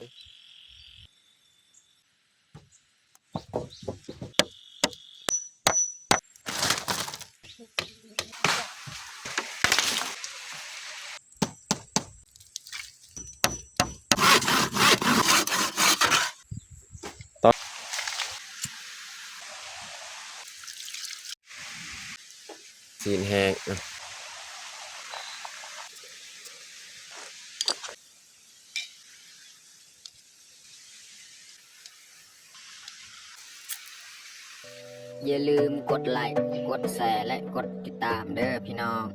ຊີ້ນແຫ້ງເນາະ. ຢ່າລືມກົດໄລ້ ກົດແຊ ແລະ ກົດຕິດຕາມເດີ້ພີ່ນ້ອງ.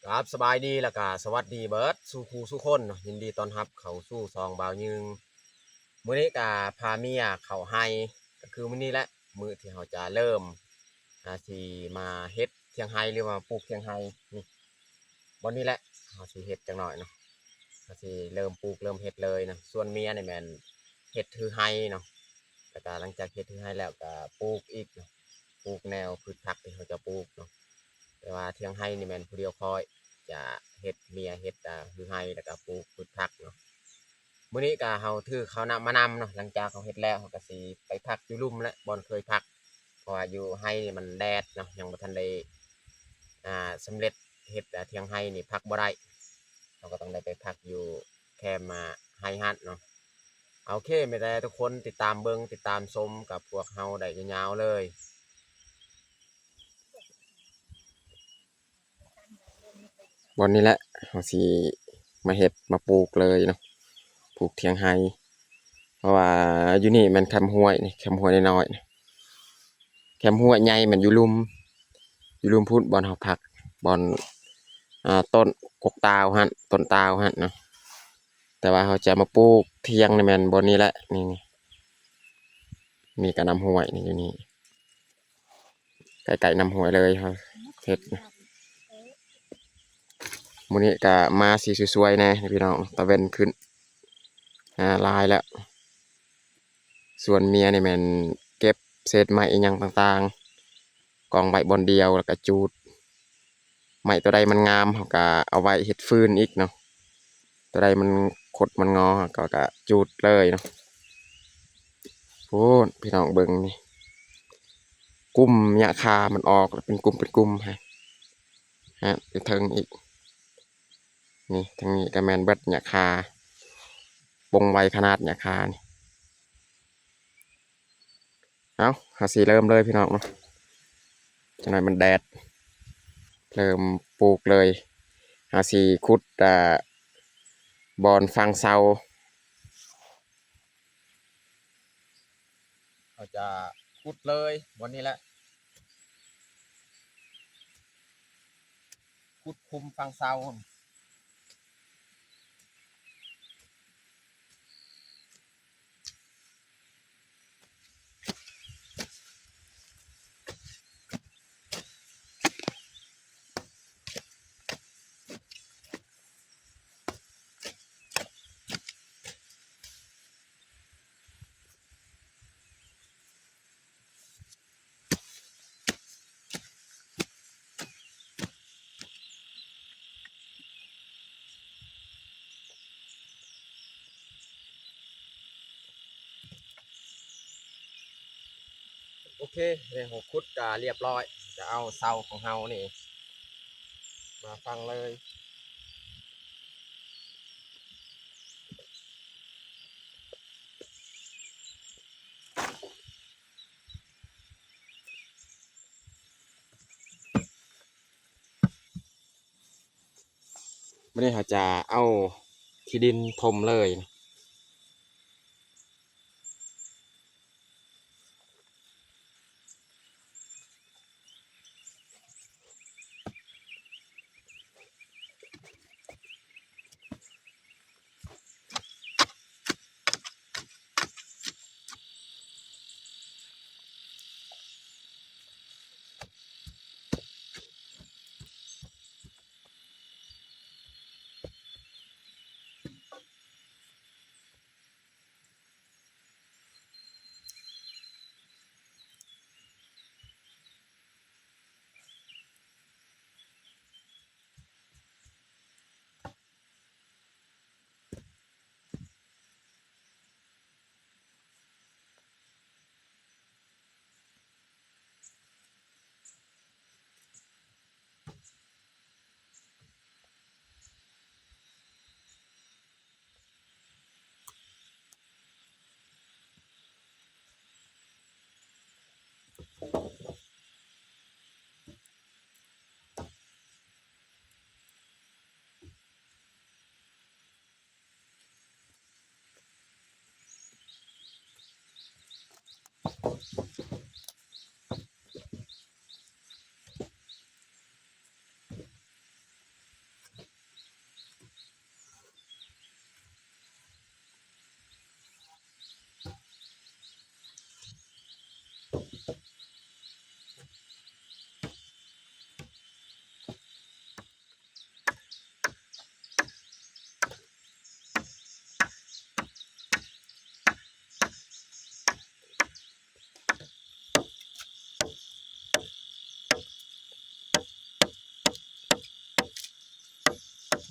ຄັບ ສະບາຍດີ ແລ້ວກະສະຫວັດດີເບິດສູ່ຄູ່ສູ່ຄົນເນາະ. ຍິນດີຕ້ອນຮັບເຂົ້າສູ່ຊ່ອງບ່າວຍືງ. ມື້ນີ້ກະພາເມຍເຂົ້າໄຮ່ ກະຄືມື້ນີ້ແຫຼະ ມື້ທີ່ເຮົາຈະເລີ່ມ ອາ ຊິມາເຮັດ ຖຽງໄຮ່ ຫຼືວ່າປູກຖຽງໄຮ່ນີ້ ບ່ອນນີ້ແຫຼະ ເຮົາຊິເຮັດຈັກໜ້ອຍເນາະ. ເຮົາຊິເລີ່ມປູກເລີ່ມເຮັດເລີຍເນາະ. ສ່ວນເມຍນີ້ແມ່ນເຮັດຮືໄຮ່ເນາະ ແລ້ວກະຫຼັງຈາກເຮັດຮືໄຮ່ແລ້ວກະປູກອີກເນາະ ປູກແນວພືດຜັກທີ່ເຮົາຈະປູກເນາະ. ແຕ່ວ່າຖຽງໄຮ່ນີ້ແມ່ນຜູ້ດຽວຂ້ອຍຈະເຮັດ ເມຍເຮັດ ອາ ຮືໄຮ່ ແລ້ວກະປູກພືດຜັກເນາະ. ມື້ນີ້ກະເຮົາຖືເຂົ້ານຳມານຳເນາະ. ຫຼັງຈາກເຮົາເຮັດແລ້ວ ເຮົາກະຊິໄປພັກຢູ່ລຸ່ມແຫຼະ ບ່ອນເຄີຍພັກ ເພາະວ່າຢູ່ໄຮ່ນີ້ມັນແດດເນາະ ຍັງບໍ່ທັນໄດ້ ອ່າ ສຳເລັດເຮັດ ອ່າ ຖຽງໄຮ່ນີ້ພັກບໍ່ໄດ້ ເຮົາກໍຕ້ອງໄດ້ໄປພັກຢູ່ແຄມ ອ່າ ໄຮ່ຫັ້ນເນາະ. ໂອເຄ ມີແຕ່ທຸກຄົນຕິດຕາມເບິ່ງ ຕິດຕາມຊົມກັບພວກເຮົາໄດ້ຍາວໆເລີຍ. ບ່ອນນີ້ແຫຼະ ເຮົາຊິມາເຮັດມາປູກເລີຍເນາະ ປູກຖຽງໄຮ່ ເພາະວ່າຢູ່ນີ້ແມ່ນແຄມຫ້ວຍນີ້ ແຄມຫ້ວຍນ້ອຍໆ. ແຄມຫ້ວຍໃຫຍ່ແມ່ນຢູ່ລຸ່ມ ຢູ່ລຸ່ມພຸ້ນ ບ່ອນເຮົາພັກ ບ່ອນ ອ່າ ຕົ້ນກົກຕາວຫັ້ນ ຕົ້ນຕາວຫັ້ນເນາະ. ແຕ່ວ່າເຮົາຈະມາປູກຖຽງນີ້ແມ່ນບ່ອນນີ້ແຫຼະ ນີ້ ນີ້ ນີ້ກະນ້ຳຫ້ວຍນີ້ ຢູ່ນີ້ ໃກ້ໆນ້ຳຫ້ວຍເລີຍ ເຮົາເຮັດ. ມື້ນີ້ກະມາຊິສວຍໆແດ່ພີ່ນ້ອງ ຕາເວັນຂຶ້ນ ອ່າ ຫຼາຍແລ້ວ. ສ່ວນເມຍນີ້ແມ່ນເກັບເສດໄມ້ອີ່ຫຍັງຕ່າງໆ ກອງໄວ້ບ່ອນດຽວ ແລ້ວກະຈູດ. ໄມ້ຕົວໃດມັນງາມ ເຮົາກະເອົາໄວ້ເຮັດຟືນອີກເນາະ ຕົວໃດມັນຄົດມັນງໍ ເຮົາກະ ກະຈູດເລີຍເນາະ. ໂອ້ ພີ່ນ້ອງເບິ່ງນີ້ ກຸ່ມຫຍ້າຄາມັນອອກເປັນກຸ່ມເປັນກຸ່ມ ຮະ ຮະ ຢູ່ເທິງອີກ ນີ້ ທາງນີ້ກະແມ່ນເບິດຫຍ້າຄາ ປົງໄວຂະໜາດຫຍ້າຄານີ້. ເອົາ ເຮົາຊິເລີ່ມເລີຍພີ່ນ້ອງເນາະ ຈັກໜ້ອຍມັນແດດ ເລີ່ມປູກເລີຍ. ເຮົາຊິຂຸດ ອ່າ ບ່ອນຝັງເສົາ ເຮົາຈະຂຸດເລີຍບ່ອນນີ້ແຫຼະ ຂຸດຂຸມຝັງເສົາ. ໂອເຄ ນີ້ເຮົາຂຸດກະລຽບລ້ອຍ ຈະເອົາເສົາຂອງເຮົານີ້ມາຝັງເລີຍ. ບາດນີ້ເຮົາຈະເອົາຂີ້ດິນຖົມເລີຍ. ໂ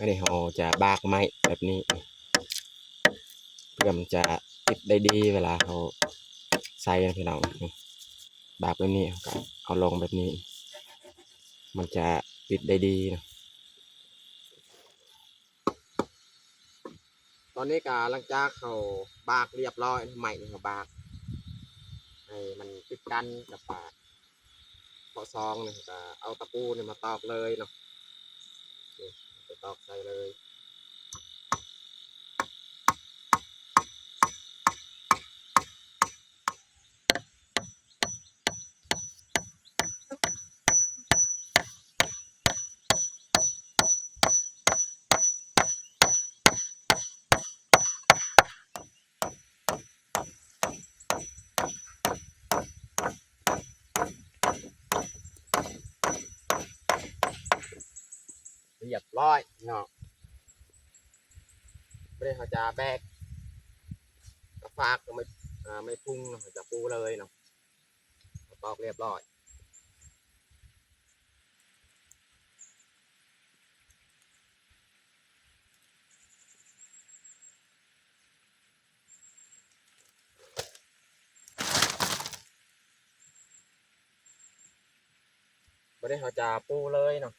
ນີ້ເຮົາຈະບາກໄມ້ແບບນີ້ ເພື່ອມັນຈະຕິດໄດ້ດີເວລາເຮົາໃສ່ນະພີ່ນ້ອງ. ບາກແບບນີ້ ເຮົາກະເອົາລົງແບບນີ້ ມັນຈະຕິດໄດ້ດີນະ. ຕອນນີ້ກະຫຼັງຈາກເຮົາບາກລຽບຮ້ອຍ ໄມ້ນີ້ເຮົາບາກໃຫ້ມັນຕິດກັນກັບປາກເຄາະຊອງນີ້ ກະເອົາຕະປູນີ້ມາຕອກເລີຍເນາະ. ນີ້ ໄປຕອກໃສ່ເລີຍ. ລຽບຮ້ອຍເນາະ. ບາດນີ້ເຮົາຈະແບກກະຟາກ ໄມ້ ເອີ ໄມ້ພຸງເນາະ ເຮົາຈະປູເລີຍເນາະ. ປອກລຽບຮ້ອຍ. ບາດນີ້ເຮົາຈະປູເລີຍເນາະ.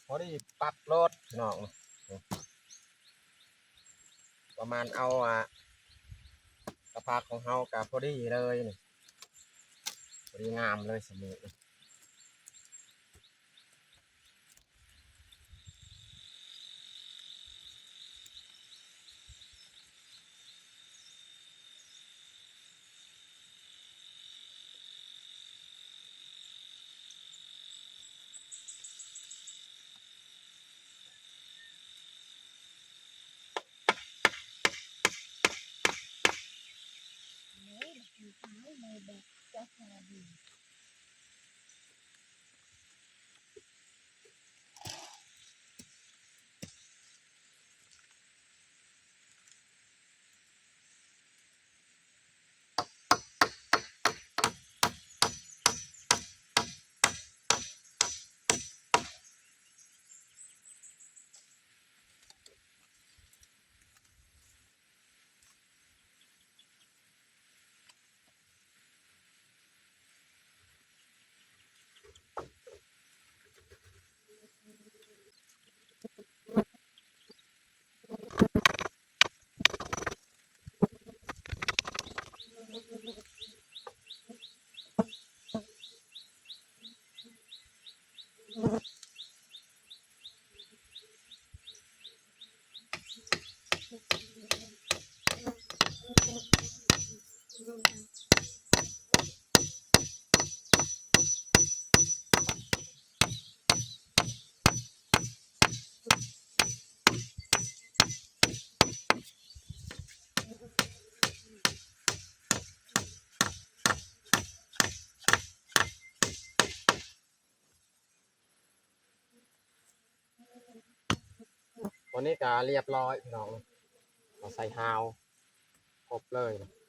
ພໍດີປັບໂລດພີ່ນ້ອງ ປະມານເອົາ ອາ ກະພາກຂອງເຮົາກະພໍດີເລີຍນີ້ ພໍດີງາມເລີຍສ່ຳນີ້. ຕອນນີ້ກະລຽບຮ້ອຍພີ່ນ້ອງ ເຮົາໃສ່ຮາວຄົບເລີຍ. ເ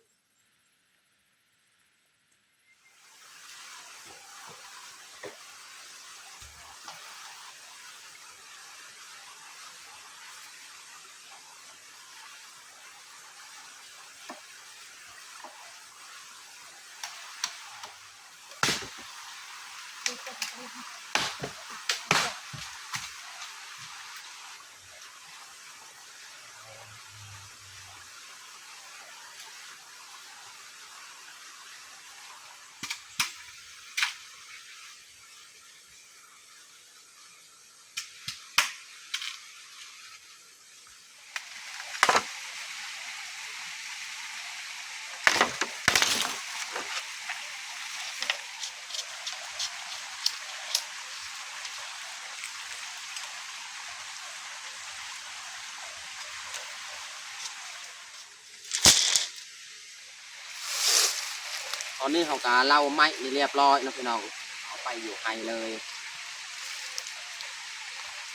ຕອນນີ້ເຮົາກະເລົາໄມ້ນີ້ລຽບລ້ອຍເນາະພີ່ນ້ອງ ເອົາໄປຢູ່ໄຮ່ເລີຍ.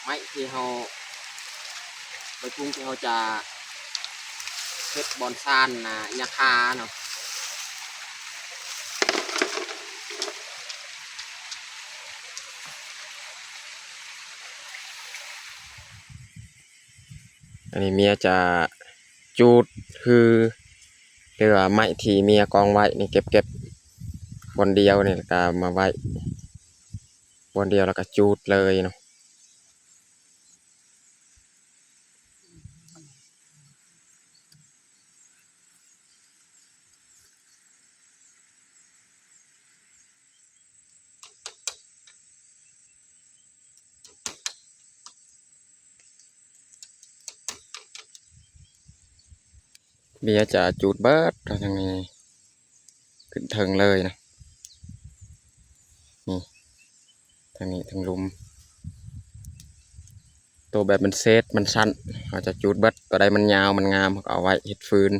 ໄມ້ທີ່ເຮົາ ໄມ້ພຸງທີ່ເຮົາຈະເຮັດບ່ອນຊານນະ ຫຍ້າຄາເນາະ. ອັນນີ້ເມຍຈະຈູດຄື ຫຼືວ່າໄມ້ທີ່ເມຍກອງໄວ້ນີ້ ເກັບ ເກັບບ່ອນດຽວນີ້ ແລ້ວກະມາໄວ້ບ່ອນດຽວ ແລ້ວກະຈູດເລີຍເນາະ. ເມຍຈະຈູດເບິດທາງນີ້ ຂຶ້ນເທິງເລີຍນະ ນີ້ ທາງນີ້ທາງລຸ່ມ. ໂຕແບບມັນເສດມັນສັ້ນ ເຮົາຈະຈູດເບິດ ໂຕໃດມັນຍາວມັນງາມ ເຮົາກະເອົາໄວ້ເຮັດຟືນ.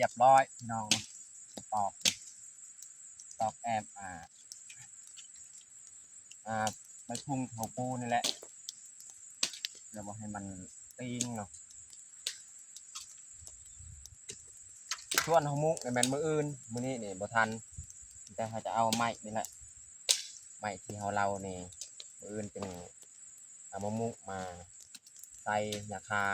ຮຽບຮ້ອຍພີ່ນ້ອງເນາະ ຕອກ ຕອກແອບ ອ່າ ອ່າ ໄມ້ພຸງເຂົາປູນີ້ແຫຼະ ແລ້ວບໍ່ໃຫ້ມັນຕີງເນາະ. ສ່ວນເຮົາມຸງນີ້ແມ່ນມື້ອື່ນ ມື້ນີ້ນີ້ບໍ່ທັນ ແຕ່ເຮົາຈະເອົາໄມ້ນີ້ແຫຼະ ໄມ້ທີ່ເຮົາເລົານີ້ ມື້ອື່ນຈຶ່ງເອົາມາມຸງມາໃສ່ຫຍ້າຄາ.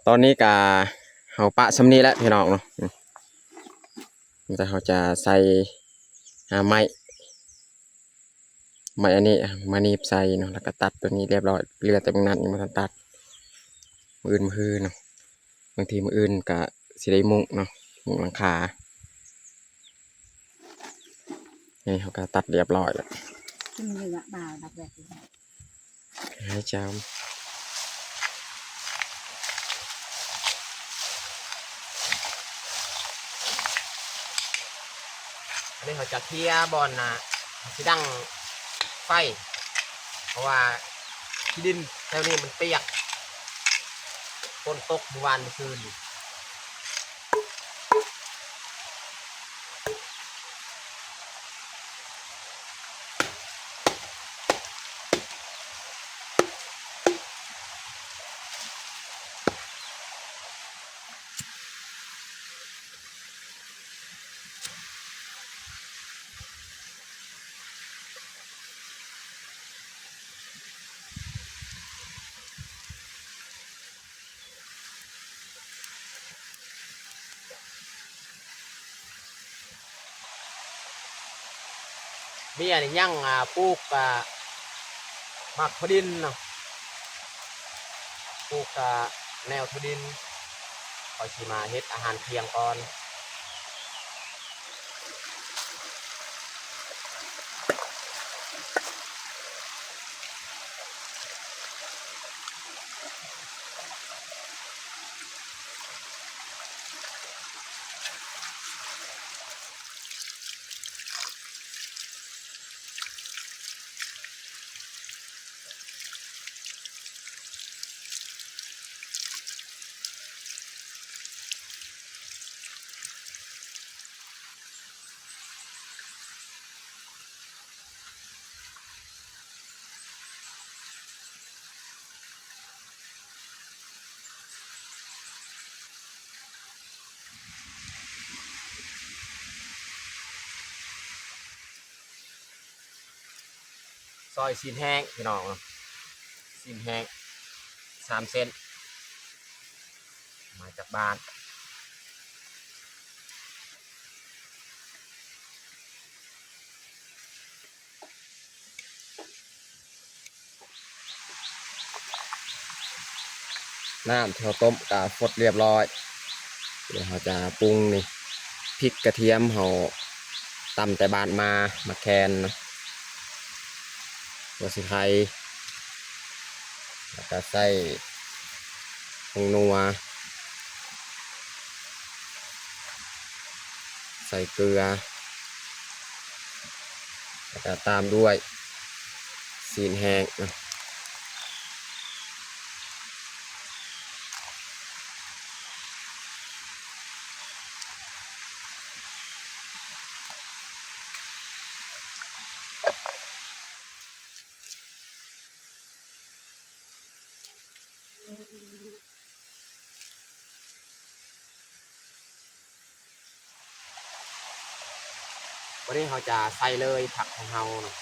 ຕອນນີ້ກະເຮົາປະສ່ຳນີ້ແຫຼະພີ່ນ້ອງເນາະ ອືມ ແຕ່ເຮົາຈະໃສ່ ຫາໄມ້ ໄມ້ອັນນີ້ມາໜີບໃສ່ເນາະ ແລ້ວກະຕັດໂຕນີ້ຮຽບຮ້ອຍ ເຫຼືອແຕ່ເບື້ອງໜ້າຍັງບໍ່ທັນຕັດ ມື້ອື່ນມື້ຮືເນາະ ບາງທີມື້ອື່ນກະຊິໄດ້ມຸງເນາະ ມຸງຫຼັງຄາ. ນີ້ເຮົາກະຕັດຮຽບຮ້ອຍແລ້ວ ໃຫ້ຈຳ ອັນນີ້ເຮົາຈະເຄຍບ່ອນນະ ຊິດັງໄຟ ເພາະວ່າຂີ້ດິນແຖວນີ້ມັນປຽກ ຝົນຕົກມື້ວານມື້ຄືນ. ເມຍນີ້ຍັງ ອ່າ ປູກ ອ່າ ໝາກຖົ່ວດິນເນາະ ປູກ ອ່າ ແນວຖົ່ວດິນ ຂ້ອຍຊິມາເຮັດອາຫານທ່ຽງກ່ອນ. ເ ຕ່ອຍຊີ້ນແຫ້ງພີ່ນ້ອງເນາະ ຊີ້ນແຫ້ງສາມເສັ້ນ ມາຈາກບ້ານ. ນ້ຳທີ່ເຮົາຕົ້ມກະຟົດລຽບຮ້ອຍ ດຽວເຮົາຈະປຸງນີ້ ພິກກະທຽມເຮົາຕຳແຕ່ບ້ານມາ ໝາກແຄນເນາະ ຫົວສີໄຄ ແລ້ວກະໃສ່ ຜົງນົວ ໃສ່ເກືອ ແລ້ວກະຕາມດ້ວຍຊີ້ນແຫ້ງເນາະ. ວັນນີ້ເຮົາຈະໃສ່ເລີຍຜັກຂອງເຮົາເນາະ.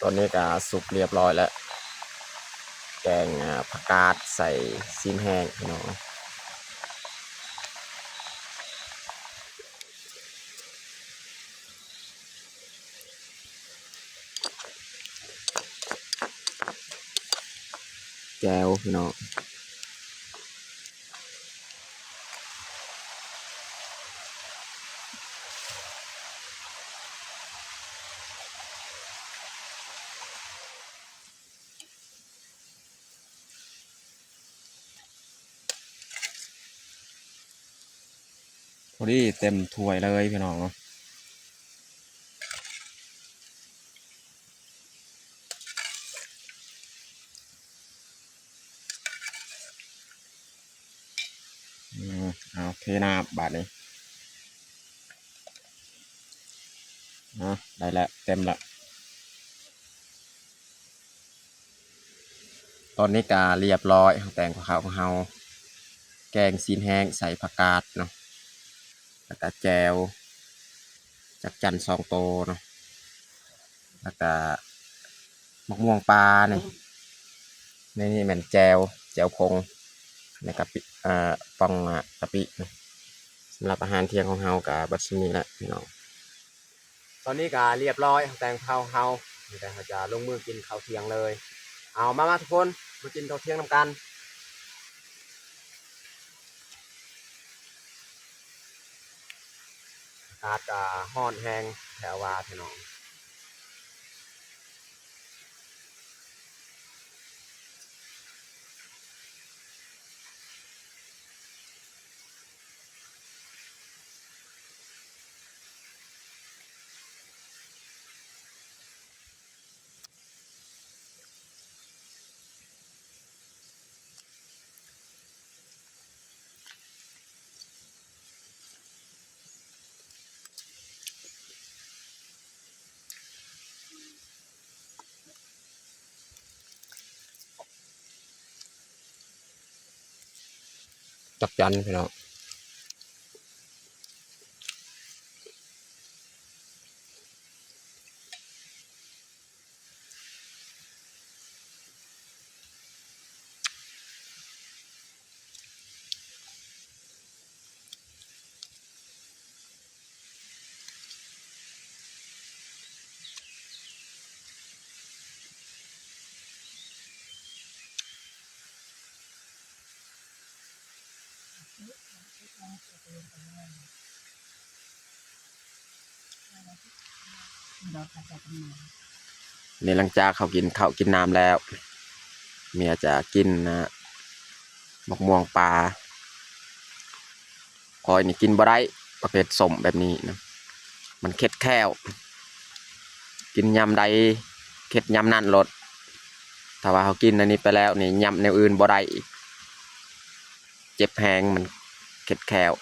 ຕອນນີ້ກະສຸກລຽບຮ້ອຍແລ້ວ ແກງ ອາ ຜັກກາດໃສ່ຊີ້ນແຫ້ງເນາະ. ແຈ່ວພີ່ນ້ອງ. ພໍດີເຕັມຖ້ວຍເລີຍພີ່ນ້ອງເນາະ. ອືມ ເອົາເທນ້ຳບາດນີ້. ເອົາ ໄດ້ແລ້ວ ເຕັມແລ້ວ. ຕອນນີ້ກະລຽບຮ້ອຍ ແກງຂອງເຮົາ ແກງຊີ້ນແຫ້ງໃສ່ຜັກກາດເນາະ ແລ້ວກະແຈ່ວຈັກຈັ່ນສອງໂຕເນາະ ແລ້ວກະໝາກມ່ວງປ່ານີ້ ໃນນີ້ແມ່ນແຈ່ວ ແຈ່ວຜົງ ໃນກະປິ ເອີ ປ່ອງ ອາ ກະປິ. ສຳລັບອາຫານທ່ຽງຂອງເຮົາກະເບິດສ່ຳນີ້ແຫຼະພີ່ນ້ອງ. ຕອນນີ້ກະລຽບຮ້ອຍ ແກງເຜົາເຮົາ ດຽວເຮົາຈະລົງມືກິນເຂົ້າທ່ຽງເລີຍ. ເອົາ ມາ ມາທຸກຄົນ ມາກິນເຂົ້າທ່ຽງນຳກັນ. ອາກາດກະຮ້ອນແຮງແທ້ວ່າພີ່ນ້ອງ. ຈັກຈັ່ນພີ່ນ້ອງ. ນີ້ຫຼັງຈາກເຮົາກິນເຂົ້າກິນນ້ຳແລ້ວ ເມຍຈະກິນ ອາ ໝາກມ່ວງປ່າ. ຂ້ອຍນີ້ກິນບໍ່ໄດ້ ປະເພດສົ້ມແບບນີ້ນະ ມັນເຄັດແຂ້ວ ກິນຍາມໃດເຄັດຍາມນັ້ນໂລດ. ຖ້າວ່າເຮົາກິນອັນນີ້ໄປແລ້ວນີ້ ຍຳແນວອື່ນບໍ່ໄດ້ອີກ ເຈັບແຮງ ມັນເຄັດແຂ້ວ.